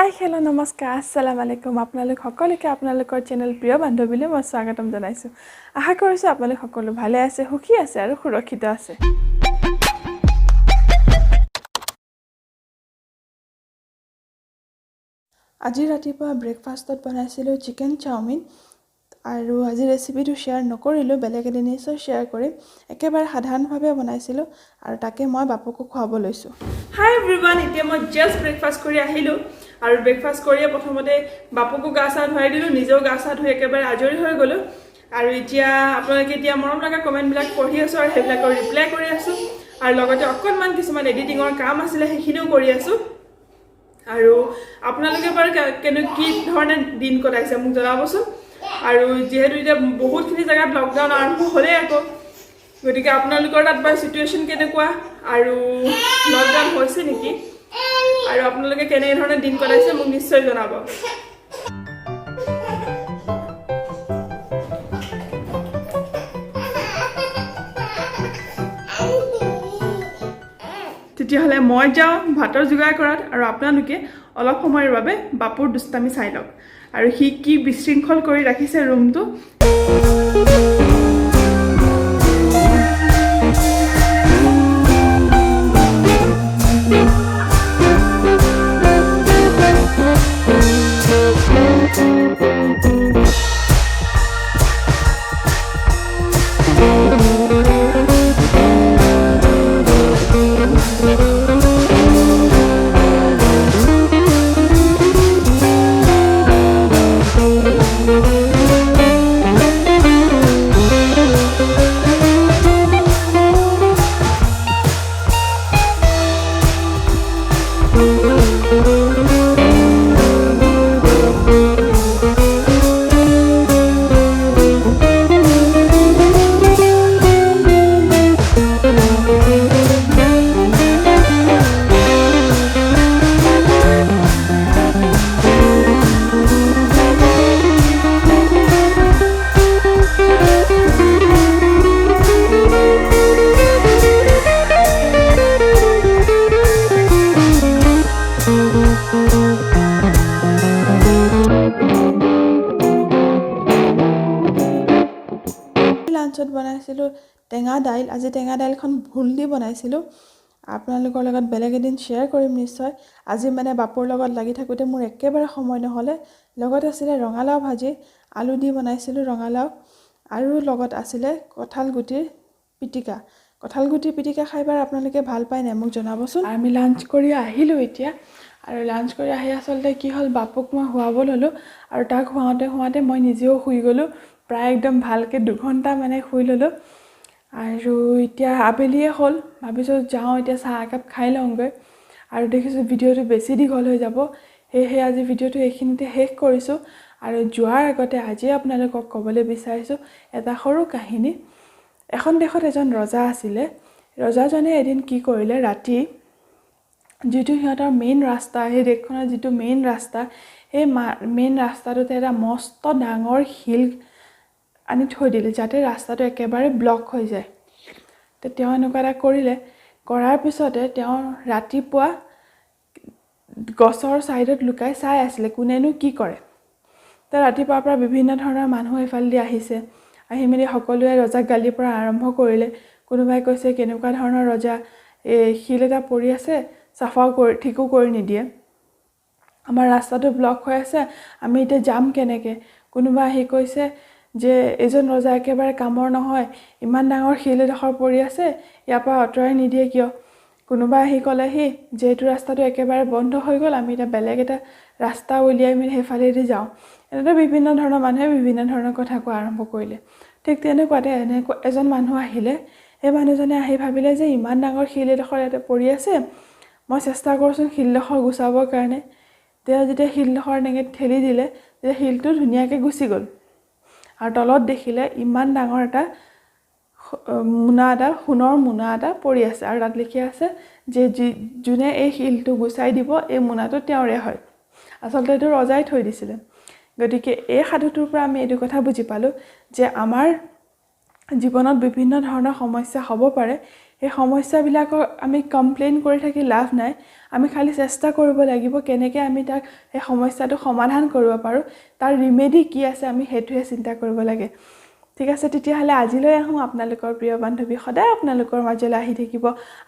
Hi hello' নমস্কাৰ, আসসালাম আলাইকুম। আপোনালোক সকলোকে আপোনালোকৰ চেনেল প্ৰিয় বান্ধৱীলৈ মই স্বাগতম জনাইছোঁ। আশা কৰিছোঁ আপোনালোক সকলো ভালে আছে, সুখী আছে আৰু সুৰক্ষিত আছে। আজি ৰাতিপুৱা ব্ৰেকফাষ্টত বনাইছিলোঁ চিকেন চাওমিন আৰু আজি ৰেচিপিটো শ্বেয়াৰ নকৰিলোঁ, বেলেগ এদিন নিশ্চয় শ্বেয়াৰ কৰিম। একেবাৰে সাধাৰণভাৱে বনাইছিলোঁ আৰু তাকে মই বাপুকো খুৱাব লৈছোঁ। হাই এভৰিৱান, এতিয়া মই জাষ্ট ব্ৰেকফাষ্ট কৰি আহিলোঁ আৰু ব্ৰেকফাষ্ট কৰিয়ে প্ৰথমতে বাপুকো গা চা ধুৱাই দিলোঁ, নিজেও গা চা ধুই একেবাৰে আজৰি হৈ গ'লোঁ। আৰু এতিয়া আপোনালোকে এতিয়া মৰম লগা কমেণ্টবিলাক পঢ়ি আছোঁ আৰু সেইবিলাকৰ ৰিপ্লাই কৰি আছোঁ আৰু লগতে অকণমান কিছুমান এডিটিঙৰ কাম আছিলে, সেইখিনিও কৰি আছোঁ। আৰু আপোনালোকে বাৰু কেনে কি ধৰণে দিন কটাইছে মোক জনাবচোন। আৰু যিহেতু এতিয়া বহুতখিনি জেগাত লকডাউন আৰম্ভ হ'লেই আকৌ, গতিকে আপোনালোকৰ তাত বাৰু চিটুৱেশ্যন কেনেকুৱা আৰু লকডাউন হৈছে নেকি আৰু আপোনালোকে কেনেধৰণে দিন কটাইছে মোক নিশ্চয় জনাব। তেতিয়াহ'লে মই যাওঁ ভাতৰ যোগাৰ কৰাত আৰু আপোনালোকে অলপ সময়ৰ বাবে বাপুৰ দুষ্টামি চাই লওক আৰু সি কি বিশৃংখল কৰি ৰাখিছে ৰুমটো। লাঞ্চত বনাইছিলোঁ টেঙা দাইল। আজি টেঙা দাইলখন ভোল দি বনাইছিলোঁ, আপোনালোকৰ লগত বেলেগ এদিন শ্বেয়াৰ কৰিম নিশ্চয়। আজি মানে বাপুৰ লগত লাগি থাকোঁতে মোৰ একেবাৰে সময় নহ'লে। লগত আছিলে ৰঙালাও ভাজি, আলু দি বনাইছিলোঁ ৰঙালাও, আৰু লগত আছিলে কঁঠাল গুটিৰ পিটিকা। কঁঠাল গুটিৰ পিটিকা খাই বাৰু আপোনালোকে ভাল পায় নাই মোক জনাবচোন। আমি লাঞ্চ কৰি আহিলোঁ এতিয়া। আৰু লাঞ্চ কৰি আহি আচলতে কি হ'ল, বাপুক মই শুৱাব ল'লোঁ আৰু তাক শুৱাওঁতে শুৱাওঁতে মই নিজেও শুই গ'লোঁ, প্ৰায় একদম ভালকৈ 2 ঘণ্টা মানে শুই ল'লোঁ। আৰু এতিয়া আবেলিয়ে হ'ল, ভাবিছোঁ যাওঁ এতিয়া চাহ একাপ খাই লওঁগৈ। আৰু দেখিছোঁ ভিডিঅ'টো বেছি দীঘল হৈ যাব, সেয়েহে আজি ভিডিঅ'টো এইখিনিতে শেষ কৰিছোঁ। আৰু যোৱাৰ আগতে আজি আপোনালোকক ক'বলৈ বিচাৰিছোঁ এটা সৰু কাহিনী। এখন দেশত এজন ৰজা আছিলে। ৰজাজনে এদিন কি কৰিলে, ৰাতি যিটো সিহঁতৰ মেইন ৰাস্তা, সেই দেশখনৰ যিটো মেইন ৰাস্তা, সেই মেইন ৰাস্তাটোতে এটা মস্ত ডাঙৰ শিল আনি থৈ দিলে, যাতে ৰাস্তাটো একেবাৰে ব্লক হৈ যায়। তো তেওঁ এনেকুৱা এটা কৰিলে। কৰাৰ পিছতে তেওঁ ৰাতিপুৱা গছৰ ছাইডত লুকাই চাই আছিলে কোনেনো কি কৰে। তো ৰাতিপুৱাৰ পৰা বিভিন্ন ধৰণৰ মানুহ এইফালেদি আহিছে, আহি মেলি সকলোৱে ৰজাক গালি পৰা আৰম্ভ কৰিলে। কোনোবাই কৈছে কেনেকুৱা ধৰণৰ ৰজা, এই শিল এটা পৰি আছে, চাফাও কৰি ঠিকো কৰি নিদিয়ে, আমাৰ ৰাস্তাটো ব্লক হৈ আছে, আমি এতিয়া যাম কেনেকৈ? কোনোবা আহি কৈছে যে এইজন ৰজা একেবাৰে কামৰ নহয়, ইমান ডাঙৰ শিল এডোখৰ পৰি আছে, ইয়াৰ পৰা আঁতৰাই নিদিয়ে কিয়? কোনোবা আহি ক'লেহি যে এইটো ৰাস্তাটো একেবাৰে বন্ধ হৈ গ'ল, আমি এতিয়া বেলেগ এটা ৰাস্তা উলিয়াই মেলি সেইফালেদি যাওঁ। এনেদৰে বিভিন্ন ধৰণৰ মানুহে বিভিন্ন ধৰণৰ কথা কোৱা আৰম্ভ কৰিলে। ঠিক তেনেকুৱাতে এনেকুৱা এজন মানুহ আহিলে। সেই মানুহজনে আহি ভাবিলে যে ইমান ডাঙৰ শিল এডোখৰ ইয়াতে পৰি আছে, মই চেষ্টা কৰোঁচোন শিলডোখৰ গুচাবৰ কাৰণে। তেওঁ যেতিয়া শিলডোখৰ এনেকৈ ঠেলি দিলে, তেতিয়া শিলটো ধুনীয়াকৈ গুচি গ'ল আৰু তলত দেখিলে ইমান ডাঙৰ এটা মোনা এটা, সোণৰ মোনা এটা পৰি আছে আৰু তাত লিখি আছে যে যোনে এই শিলটো গুচাই দিব, এই মোনাটো তেওঁৰে হয়। আচলতে এইটো ৰজাই থৈ দিছিলে। গতিকে এই সাধুটোৰ পৰা আমি এইটো কথা বুজি পালোঁ যে আমাৰ জীৱনত বিভিন্ন ধৰণৰ সমস্যা হ'ব পাৰে। সেই সমস্যাবিলাকৰ আমি কমপ্লেইন কৰি থাকি লাভ নাই। আমি খালি চেষ্টা কৰিব লাগিব কেনেকৈ আমি তাক, সেই সমস্যাটো সমাধান কৰিব পাৰোঁ, তাৰ ৰিমেডি কি আছে, আমি সেইটোহে চিন্তা কৰিব লাগে। ঠিক আছে, তেতিয়াহ'লে আজিলৈ আহোঁ। আপোনালোকৰ প্ৰিয় বান্ধৱী সদায় আপোনালোকৰ মাজলৈ আহি থাকিব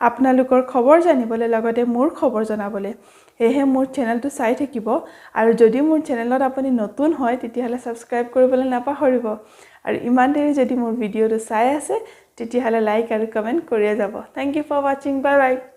আপোনালোকৰ খবৰ জানিবলৈ, লগতে মোৰ খবৰ জনাবলৈ। সেয়েহে মোৰ চেনেলটো চাই থাকিব আৰু যদি মোৰ চেনেলত আপুনি নতুন হয়, তেতিয়াহ'লে ছাবস্ক্ৰাইব কৰিবলৈ নাপাহৰিব। আৰু ইমান দেৰি যদি মোৰ ভিডিঅ'টো চাই আছে, তেতিয়াহ'লে লাইক আৰু কমেণ্ট কৰিয়ে যাব। Thank you for watching, bye bye.